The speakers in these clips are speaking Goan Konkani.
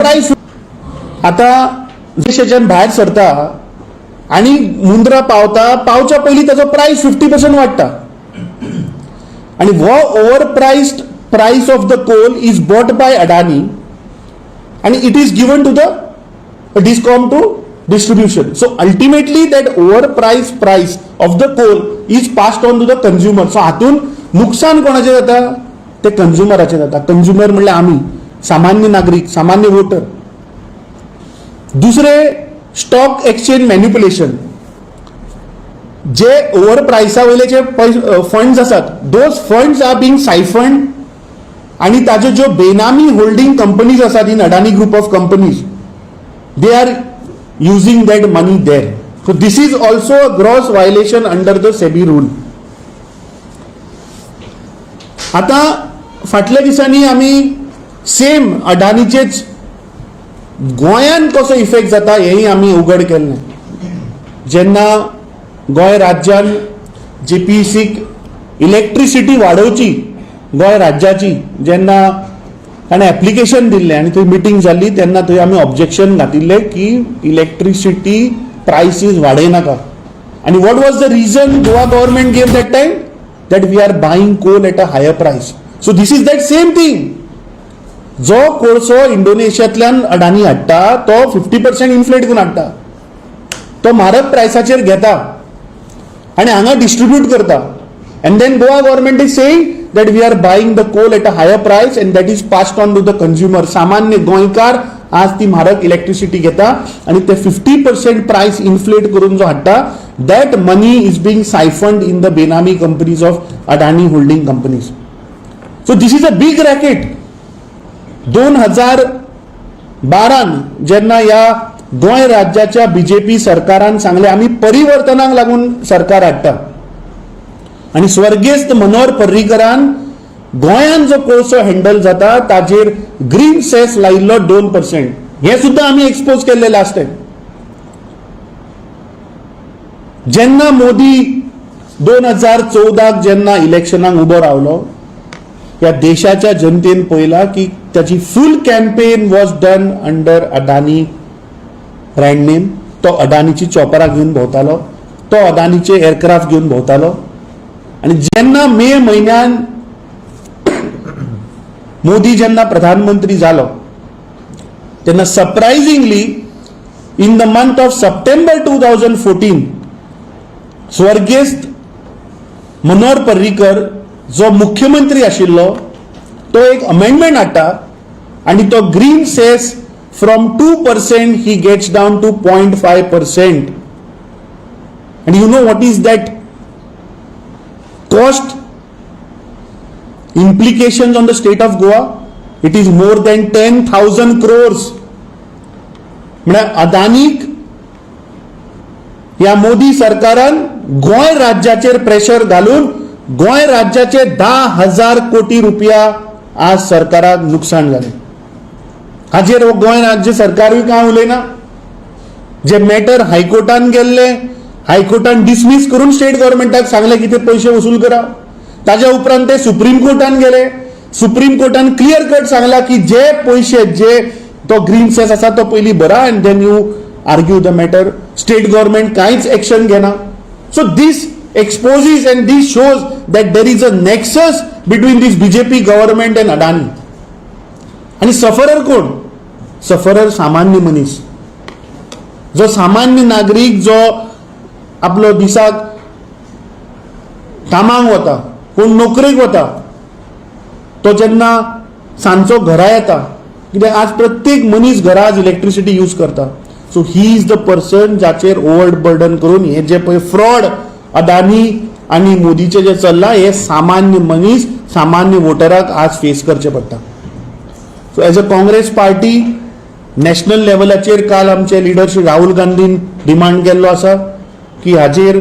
प्रायस आतां देशाच्यान भायर सरता आनी मुंद्रा पावता, पावच्या पयलीं ताचो प्रायस 50% वाडटा आनी हो over priced price of the coal is bought by Adani and it is given to the discom to distribution. So ultimately that overpriced price of the coal is passed on to the consumer. So हातून नुकसान कोणाचें जाता? ते कंझ्युमराचें जाता. कंझ्युमर म्हणल्यार आमी, सामान्य नागरीक, सामान्य वोटर. दुसरे, स्टॉक एक्सचेंज मॅन्युपुलेशन. जे ओवर प्रायसा वयले जे फंड्स आसात, those funds are being siphoned आणि ताज्यो ज्यो बेनामी होल्डिंग कंपनीज आसात in Adani Group of companies, they are using that money there. So this is also a gross violation under the SEBI rule. आता फाटल्या दिसांनी आमी सेम अडानीचेच गोंयांत कसो इफेक्ट जाता हेंय आमी उघड केल्लें. जेन्ना गोंय राज्यान जेपीसीक इलेक्ट्रिसिटी वाडोवची गोंय राज्याची जेन्ना ताणें एप्लिकेशन दिल्लें आनी थंय मिटींग जाल्ली, तेन्ना थंय आमी ऑब्जेक्शन घातिल्लें की इलेक्ट्रिसिटी प्रायसीस वाडयनाका. आनी what was the reason Goa government gave that time? That we are buying coal at a higher price. So this is that same thing. जो कोळसो इंडोनेशियांतल्यान अडानी हाडटा तो 50% इन्फ्लेट करून हाडटा, तो म्हारग प्रायसाचेर घेता आनी हांगा डिस्ट्रीब्यूट करता. And then Goa government is saying that we are buying the coal at a higher price and that is passed on to the consumer. सामान्य गोंयकार आज ती म्हारग इलेक्ट्रिसिटी घेता आनी ते 50% प्रायस इन्फ्लेट करून जो हाडटा, that money is being siphoned in the benami companies of Adani holding companies. So this is a big racket. 2012न जेन्ना ह्या गोंय राज्याच्या बीजेपी सरकारान सांगलें, आमी परिवर्तनाक लागून सरकार हाडटा, आनी स्वर्गेस्त मनोहर पर्रीकरान गोंयांत जो कोळसो हँडल जाता ताजेर ग्रीन सेस लायिल्लो 2%, हें सुद्दां आमी एक्सपोज केल्लें लास्ट टायम. जेन्ना मोदी 2014क जेन्ना इलेक्शनाक उबो रावलो, ह्या देशाच्या जनतेन पळयला की ताची full campaign was done under Adani brand name. तो अडानीची चॉपरां घेवन भोंवतालो, तो अडानीचे एअरक्राफ्ट घेवन भोंवतालो. आनी जेन्ना मे म्हयन्यान मोदी जेन्ना प्रधानमंत्री जालो, तेन्ना surprisingly in the month of September 2014 स्वर्गेस्त Manohar Parrikar जो मुख्यमंत्री आशिल्लो तो एक अमेंडमेंट हाडटा आनी तो green cess from 2% he gets down to 0.5%. And you know what is that cost implications on the state of Goa? It is more than 10,000 crores. म्हळ्यार अदानीक ह्या मोदी सरकारान गोंय राज्याचेर प्रेशर घालून गोंय राज्याचे 10,000 कोटी रुपया आज सरकाराक नुकसान जालें. हाजेर गोंय राज्य सरकारूय कांय उलयना. जे मॅटर हायकोर्टान गेल्ले, हायकोर्टान डिसमीस करून स्टेट गव्हर्मेंटाक सांगलें की ते पयशे वसूल करा. ताज्या उपरांत ते सुप्रीम कोर्टान गेले. सुप्रीम कोर्टान क्लियर कट सांगला की जे पयशे, जे तो ग्रीन सेस आसा तो पयलीं भरा and then you argue the matter. State government कांयच एक्शन घेना. So this exposes and this shows that there is a nexus between this BJP government and Adani. आणि सफरर कोण? सफरर सामान्य मनीस, जो सामान्य नागरीक, जो आपलो दिसाक कामाक वता, कोण नोकरेक वता, तो जेन्ना सांजचो घरा येता, कित्याक आज प्रत्येक मनीस घरा आज इलेक्ट्रिसिटी यूज करता, so he is the person जाचेर ओवर बर्डन करून हे जे पळय फ्रॉड अदानी आनी मोदीचे जे चल्लां, हे सामान्य मनीस, सामान्य वोटराक आज फेस करचें पडटा. So as a Congress party, national लेवलाचेर काल आमचे लिडर श्री राहुल गांधीन डिमांड केल्लो आसा की हाजेर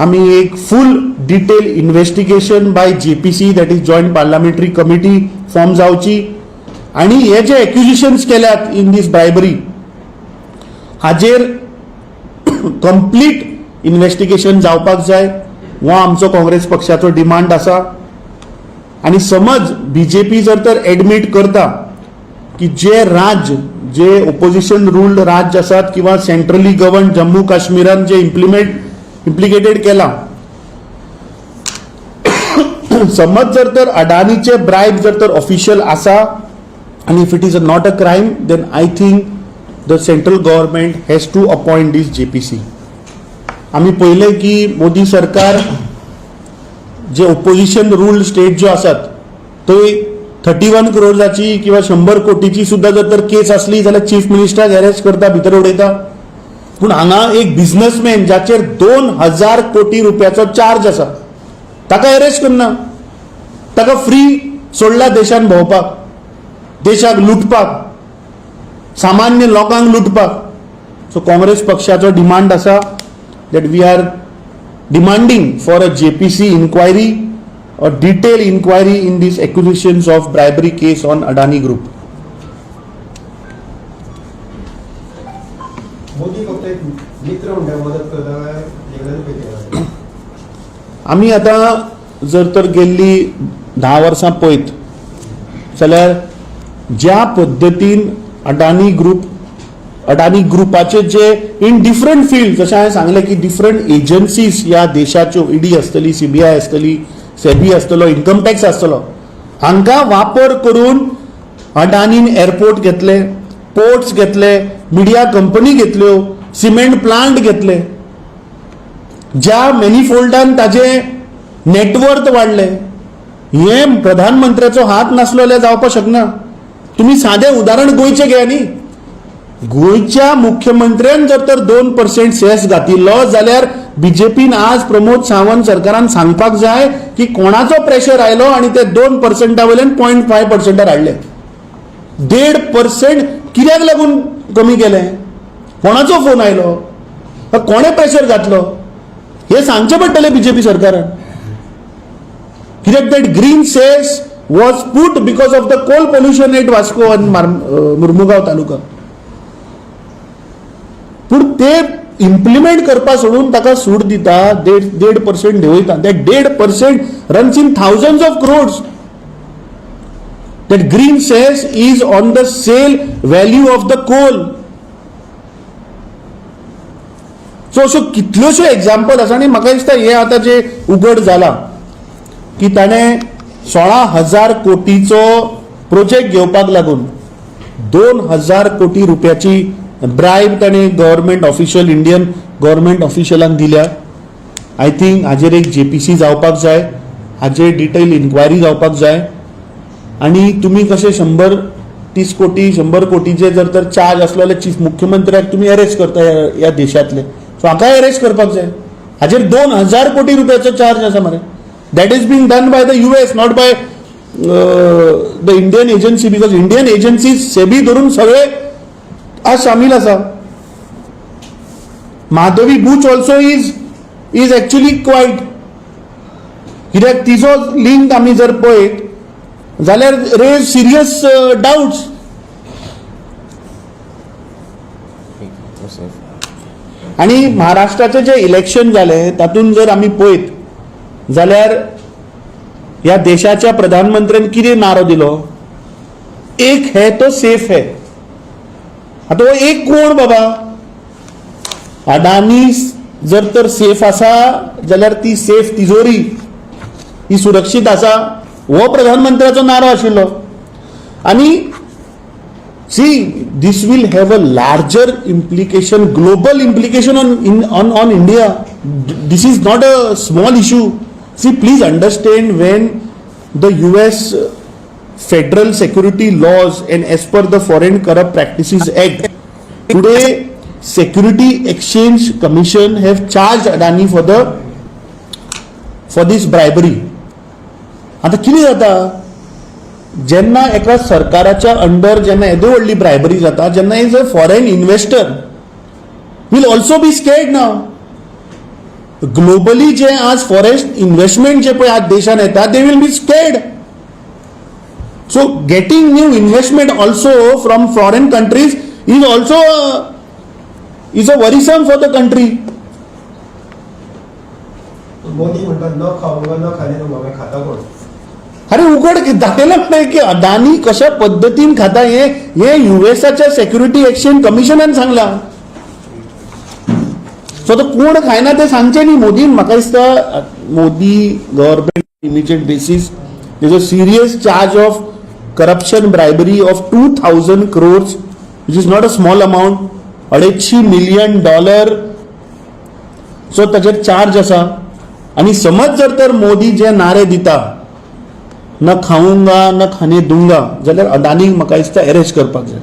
आमी एक full detail investigation by JPC, that is Joint Parliamentary Committee, form जावची आनी हे जे एक्युजिशन्स केल्यात इन दीस ब्रायबरी, हाजेर कंप्लीट इन्व्हेस्टिगेशन जावपाक जाय. हो आमचो काँग्रेस पक्षाचो डिमांड आसा. आनी समज बीजेपी जर तर एडमीट करता की जे राज्य जे ओपोजिशन रुल्ड राज्य आसात किंवा सेंट्रली गवर्न जम्मू काश्मीरान जे इम्प्लिकेटेड केलां, समज जर तर अडानीचे ब्रायब जर तर ऑफिशियल आसा आनी if it is not a crime, then I think the central government has to appoint this JPC. आमी पळयलें की मोदी सरकार जे ओपोजिशन रूल्ड स्टेट ज्यो आसात थंय 31 क्रोर्साची किंवा 100 कोटीची सुद्दां जर तर केस आसली जाल्यार चीफ मिनिस्टराक अरेस्ट करता, भितर उडयता. पूण हांगा एक बिझनसमॅन जाचेर 2000 कोटी रुपयाचो चार्ज आसा ताका अरेस्ट करना, ताका फ्री सोडला देशान भोंवपाक, देशाक लुटपाक, सामान्य लोकांक लुटपाक. सो काँग्रेस पक्षाचो डिमांड आसा that we are demanding for a JPC inquiry or detailed inquiry in these accusations of bribery case on Adani Group. Modi फक्त एक मित्र म्हणटा मदत करता काय एकल्यान पळयता? आमी आतां जर तर गेल्ली 10 वर्सां पळयत जाल्यार ज्या पद्दतीन अडानी ग्रुप, अडानी ग्रुपाचे जे इन डिफरंट फिल्ड, जशें हांवें सांगलें की डिफरंट एजन्सीज ह्या देशाच्यो, ईडी आसतली, सीबीआय आसतली, सेबी आसतलो, इन्कम टॅक्स आसतलो, हांकां वापर करून अडानीन एअरपोर्ट घेतले, पोर्ट्स घेतले, मिडिया कंपनी घेतल्यो, सिमेंट प्लांट घेतले, ज्या मेनिफोल्डान ताजे नेटवर्थ वाडले, हें प्रधानमंत्र्याचो हात नासलो जाल्यार जावपाक शकना. तुमी सादें उदाहरण गोंयचें घेया न्ही. गोंयच्या मुख्यमंत्र्यान जर तर 2% सेस घातिल्लो जाल्यार बीजेपीन आज प्रमोद सावंत सरकारान सांगपाक जाय की कोणाचो प्रेशर आयलो आनी ते 2%ा वयल्यान 0.5%ार हाडले. 1.5% कित्याक लागून कमी केले? कोणाचो फोन आयलो, कोणें प्रेशर घातलो, हें सांगचें पडटलें बीजेपी सरकारान. कित्याक that green cess was put because of the coal pollution at Vasco आनी मुर्मुगांव तालुका. पूण ते इम्प्लिमेंट करपा सोडून ताका सूट दिता, 1.5% देंवयता. That 1.5% runs in thousands of crores. That green cess is on the sale value of the coal. So अश्यो कितल्योश्यो एग्जाम्पल आसा आनी म्हाका दिसता हें आतां जें उगड जालां की ताणें 16,000 कोटीचो प्रोजेक्ट घेवपाक लागून 2000 कोटी रुपयाची ब्रायब ताणें गव्हर्मेंट ऑफिशियल, इंडियन गव्हर्मेंट ऑफिशियलांक दिल्या. I think हाजेर एक जेपीसी जावपाक जाय, हाजेर डिटेल इन्क्वायरी जावपाक जाय. आनी तुमी कशें 130 कोटी, 100 कोटीचे जर तर चार्ज आसलो जाल्यार चीफ मुख्यमंत्र्याक तुमी अरेस्ट करता ह्या देशांतले, सो हाका अरेस्ट करपाक जाय. हाजेर 2000 कोटी रुपयाचो चार्ज आसा मरे. That is being done by the US, not by the Indian agency, because Indian agency SEBI धरून सगळे आज सामील आसा. Madhabi Buch also is actually quite, कित्याक तिजो लिंक आमी जर पळयत जाल्यार रेज सिरियस डावट्स. आनी महाराष्ट्राचें जें इलेक्शन जालें तातूंत जर आमी पळयत जाल्यार ह्या देशाच्या प्रधानमंत्र्यान कितें नारो दिलो? एक है तो सेफ है. आतां हो एक कोण बाबा? अडानी जर तर सेफ आसा जाल्यार ती सेफ तिजोरी ही सुरक्षीत आसा, हो प्रधानमंत्र्याचो नारो आशिल्लो. आनी see, this will have a larger implication, global implication on India. This is not a small issue. See, please understand, when the US federal security laws and as per the Foreign Corrupt Practices Act, today Security Exchange Commission have charged Adani for this bribery. आता कितें जाता, जेन्ना एका सरकाराच्या अंडर जेन्ना येदो व्हडली ब्रायबरी जाता, जेन्ना is a foreign investor will also be scared. Now globally जे आज फॉरेन इन्व्हेस्टमेंट जे पळय आज देशान येता, they will be scared. So getting new investment also from foreign countries is also is a worrisome for the country. Modi म्हणटा न खाऊंगा न खाने दूंगा, मागीर खाता कोण? अरे, उघड दाखयलें मरे की अदानी कशा पद्दतीन खाता हें. हें युएसाच्या सेक्युरिटी एक्सचेंज कमिशनान सांगलां. सो तो कोण खायना तें सांगचें न्ही मोदीन. म्हाका दिसता Modi government immediate basis, there's a serious charge of corruption, bribery of 2000 crores, which is not a small amount. 250 million dollar so ताचेर चार्ज आसा. आनी समज जर तर मोदी जे नारे दिता, "न खाऊंगा, न खाने दूंगा", जाल्यार अदानीक म्हाका दिसता अरेस्ट करपाक जाय.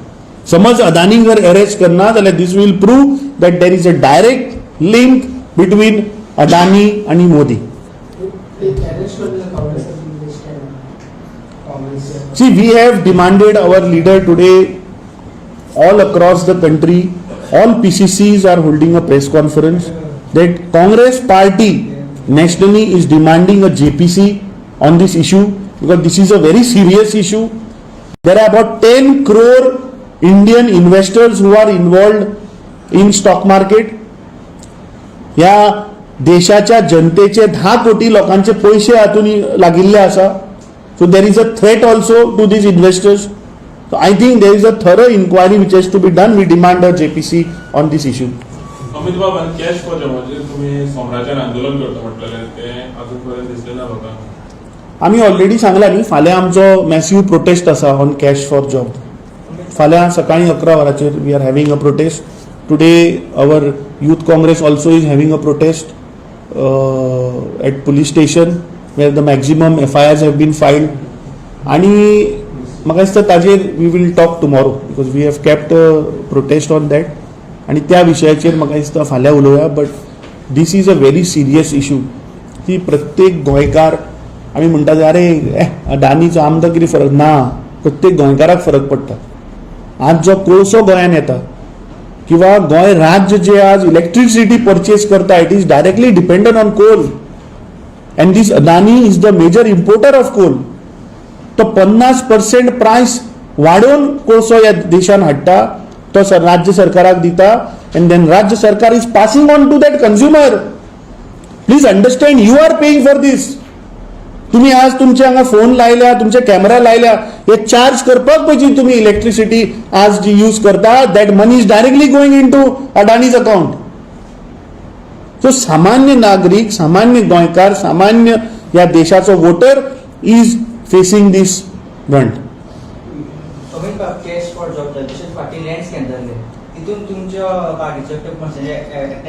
समज अदानीक जर अरेस्ट करना जाल्यार this will prove that there is a direct link between Adani आनी मोदी. ते अरेस्ट करलें Congress Congress. See, we have demanded our leader today. All across the country, all PCCs are holding a press conference that Congress party nationally is demanding a JPC on this issue because this is a very serious issue. There are about 10 crore Indian investors who are involved in stock market. ह्या देशाच्या जनतेचे 10 कोटी लोकांचे पयशे हातून लागिल्ले आसा. So there is a threat also to these investors. So I think there is a thorough inquiry which has to be done. We demand a JPC on this issue. Amit Babu, cash for जॉबाचेर तुमी सोमराच्यान आंदोलन करता म्हटलेलें, तें अजून पर्यंत दिसलें ना म्हाका. आमी ऑलरेडी सांगला न्ही, फाल्यां आमचो मॅसिव प्रोटेस्ट आसा ऑन कॅश फॉर जॉब. फाल्यां सकाळी 11 वरांचेर we are having a protest. Today our Youth Congress also is having a protest at police station where the maximum FIRs have been filed. आणि म्हाका दिसता ताजेर we will talk tomorrow because we have kept a protest on that. आणि त्या विशयाचेर म्हाका दिसता फाल्यां उलोवया, but this is a very serious issue की प्रत्येक गोंयकार, आमी म्हणटा, "अरे, अदानीचो आमकां कितें फरक ना?" प्रत्येक गोंयकाराक फरक पडटा. आज जो कोळसो गोंयांत येता किंवा गोंय राज्य जे आज इलेक्ट्रिसिटी परचेस करता, it is directly dependent on coal and this Adani is the major importer of coal. तो 50% प्रायस वाडोवन कोळसो ह्या देशान हाडटा, तो राज्य सरकाराक दिता एंड then राज्य सरकार is passing on to that consumer. Please understand, you are paying for this. तुम्ही आज तुमचे हांगा फोन लायल्या, तुमचे कॅमेरा लायल्या, हे चार्ज करपाक पयशी तुमी इलेक्ट्रिसिटी आज जी यूज करता, that money is directly going into Adani's account. So सामान्य नागरीक, सामान्य गोंयकार, सामान्य ह्या देशाचो voter is facing this brunt. Amit Babu, cash for job तशेंच फाटीं लँड स्कॅम जाल्ले, तितून तुमच्या पार्टीचो एकटो पर्सन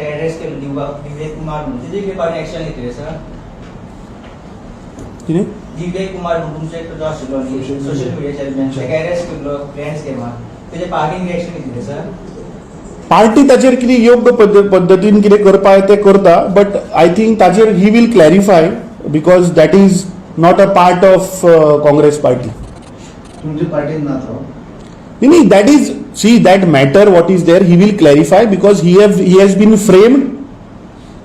अरेस्ट केलो, दिव्य कुमार म्हणून, तेजेर कितें पार्टी एक्शन घेतली आसा? कितें? दिव्य कुमार म्हणून तुमचो एकटो जो आशिल्लो न्ही सोशल मिडियाचेर, ताका अरेस्ट केल्लो लँड स्कॅमान, तेजे पार्टीन एक्शन घेतली आसा? पार्टी ताचेर कितें योग्य पद्दतीन कितें करपाक तें करता, बट I think ताचेर he will clarify because that is not a part of Congress party. तुमच्या पार्टीन ना तो? नाही, that is, see, that matter what is there, he will clarify because he has been framed.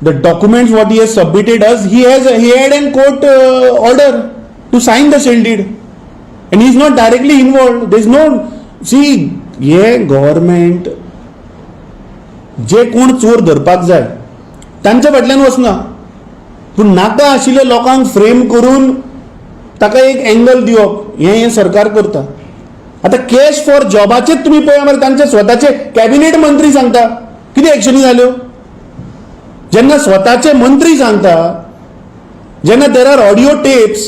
The documents what he has submitted us, he had an court order to sign the sale deed and he is not directly involved. There is no, see, hey government जे कोण चोर धरपाक जाय तांच्या फाटल्यान वचना, पूण नाका आशिल्ल्या लोकांक फ्रेम करून ताका एक एंगल दिवप हें हें सरकार करता. आतां कॅश फॉर जॉबाचेच तुमी पळया मरे, तांचे स्वताचे कॅबिनेट मंत्री सांगता. कितें एक्शनी जाल्यो? जेन्ना स्वताचे मंत्री सांगता, जेन्ना there are audio tapes,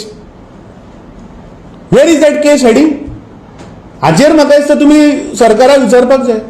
where is that case heading? हाजेर म्हाका दिसता तुमी सरकाराक विचारपाक जाय.